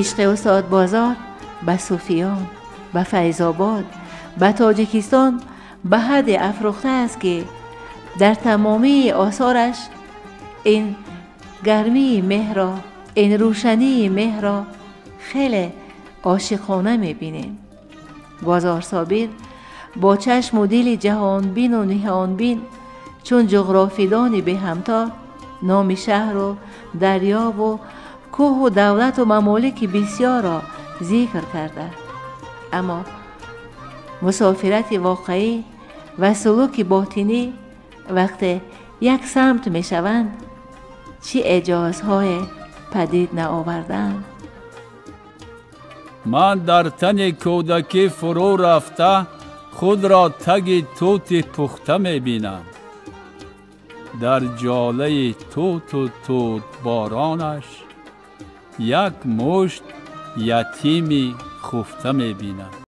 Ишқи устод Бозор ба сӯфиён, ба Файзобод, ба Тоҷикистон ба ҳадде афрӯхта аст, ки дар тамомии осораш ин гармии меҳрро, ин рӯшании меҳрро хеле ошиқона мебинем. Бозор Собир бо чашму дили ҷаҳонбину ниҳонбин, чун ҷуғрофидони беҳамто, номи шаҳру дарёву кӯҳу давлату мамолики бисёрро зикр карда, аммо мусофирати воқеӣ ва сулуки ботинӣ вақте як самт мешаванд, чӣ эъҷозҳое падид наоварданд. Ман дар тани кӯдакӣ фурӯ рафта, худро таги тути пухта мебинам. Дар ҷолаи туту тутборонаш як мушт ятими хуфта мебинам.